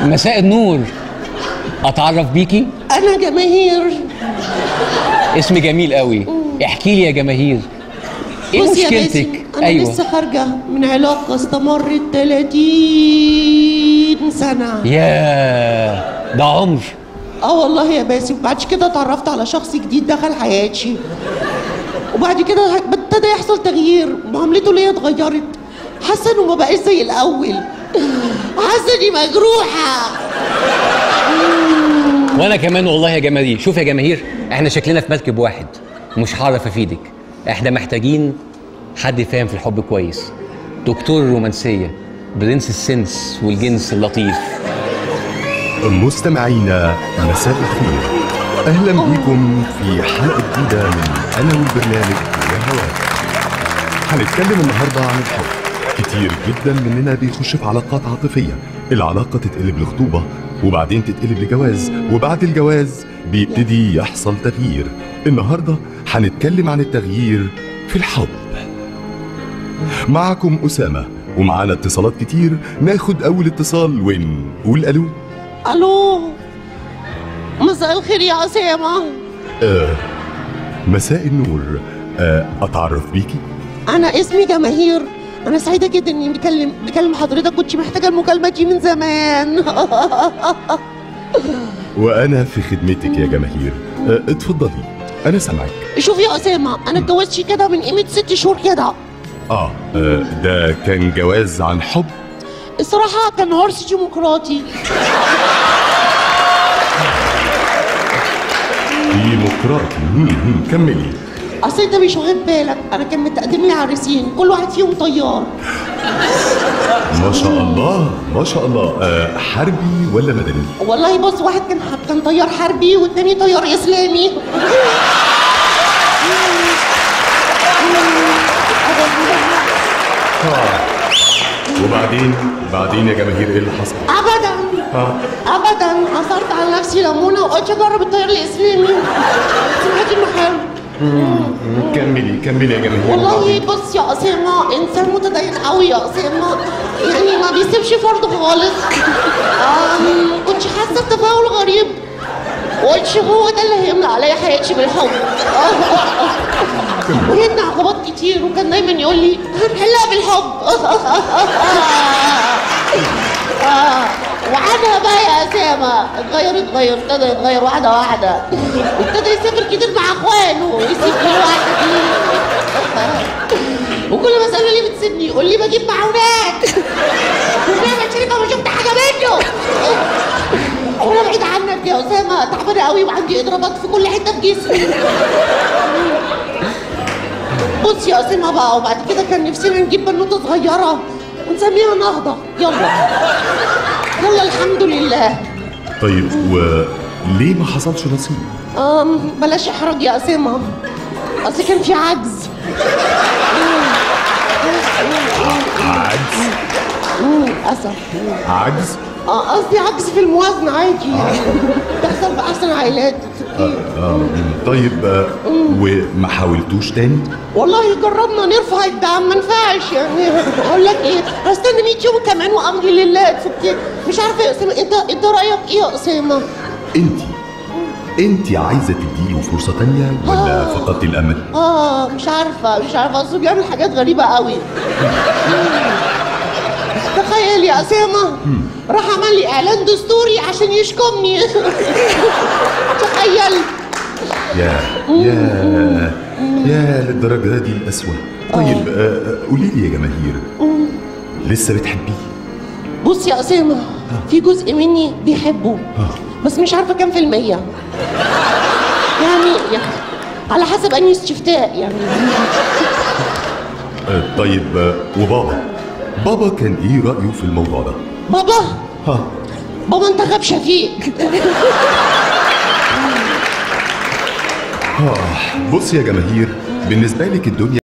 مساء النور. اتعرف بيكي؟ انا جماهير. اسم جميل قوي. احكي لي يا جماهير، ايه مشكلتك؟ انا أيوة. لسه خارجه من علاقة استمرت 30 سنة. ياه، ده عمر. اه والله يا باسم. بعد كده اتعرفت على شخص جديد دخل حياتي، وبعد كده ابتدى يحصل تغيير، معاملته ليا اتغيرت، حاسه انه ما بقاش زي الاول، حاسه اني مجروحة. وانا كمان والله يا جماهير. شوف يا جماهير، احنا شكلنا في مركب واحد، مش هعرف افيدك. احنا محتاجين حد فاهم في الحب كويس، دكتور الرومانسية، برنس ال sense والجنس اللطيف. مستمعينا مساء الخير، اهلا بيكم في حلقة جديدة من انا والبرنامج يا هواك. هنتكلم النهارده عن الحب. كتير جدا مننا بيخش في علاقات عاطفية، العلاقة تتقلب لخطوبه وبعدين تتقلب لجواز، وبعد الجواز بيبتدي يحصل تغيير. النهارده هنتكلم عن التغيير في الحب. معكم أسامة ومعانا اتصالات كتير. ناخد أول اتصال ونقول ألو. ألو، مساء الخير يا أسامة. مساء النور. أتعرف بيكي؟ أنا اسمي جماهير. أنا سعيدة جدا إني بكلم حضرتك، كنت محتاجة المكالمة دي من زمان. وأنا في خدمتك يا جماهير. اتفضلي، أنا سامعك. شوف يا أسامة، أنا اتجوزت كده من قيمة 6 شهور كده. ده كان جواز عن حب؟ الصراحة كان عرس ديمقراطي. ديمقراطي؟ كملي. أصل أنت مش واخد بالك، أنا كان متقدم لي عريسين، كل واحد فيهم طيار. ما شاء الله ما شاء الله. حربي ولا مدني؟ والله بص، واحد كان طيار حربي والتاني طيار إسلامي. وبعدين يا جماهير ايه اللي حصل؟ ابدا ابدا، عصرت على نفسي ليمونه وقلت اجرب التيار الاسلامي. سمعت انه حلو. كملي كملي يا جماهير. والله بص يا اسامة، انسان متدين قوي يا اسامة، يعني ما بيسيبش فرد خالص. كنت حاسه بتفاؤل غريب، وقلت هو ده اللي هيملى عليا حياتي بالحب. وهن عقبات كتير، وكان دايما يقول لي هنحلها بالحب. وعنها بقى يا اسامة اتغير، ابتدى يتغير واحدة واحدة، ابتدى يسافر كتير مع اخوانه ويسيبني لوحدي. وكل ما اساله ليه بتسيبني يقول لي بجيب معونات. ونعمل شركة وما شفت حاجة منه. وانا بعيد عنك يا اسامة، تعبانة قوي وعندي اضرابات في كل حتة في جسمي. بص يا اسامة بقى، وبعد كده كان نفسنا نجيب بنوته صغيرة ونسميها نهضة. يلا يلا الحمد لله. طيب وليه ما حصلش نصيب؟ بلاش احراج يا اسامة، اصل كان في عجز. عجز؟ للاسف. عجز؟ قصدي عجز في الموازنة عادي يعني. تحصل في احسن عائلات. طيب وما حاولتوش تاني؟ والله جربنا نرفع الدعم ما نفعش يعني. اقول لك ايه، هستنى 100 يوم كمان وامري لله. تفكي مش عارفه يا اسامة، انت رايك ايه يا اسامة؟ انت عايزه تديله فرصة تانية ولا فقدتي الامل؟ مش عارفه، اصله بيعمل حاجات غريبة قوي. تخيل يا اسامة، راح عمل لي اعلان دستوري عشان يشكمني. تخيل. يا يا يا للدرجة دي القسوة. طيب قولي لي يا جماهير، لسه بتحبيه؟ بص يا اسامة، في جزء مني بيحبه، بس مش عارفه كام في المية. يعني على حسب اني استفتاء يعني. طيب وبابا؟ بابا كان ايه رأيه في الموضوع ده؟ بابا؟ بابا انت غاب شفيق. بص يا جماهير، بالنسبة لك الدنيا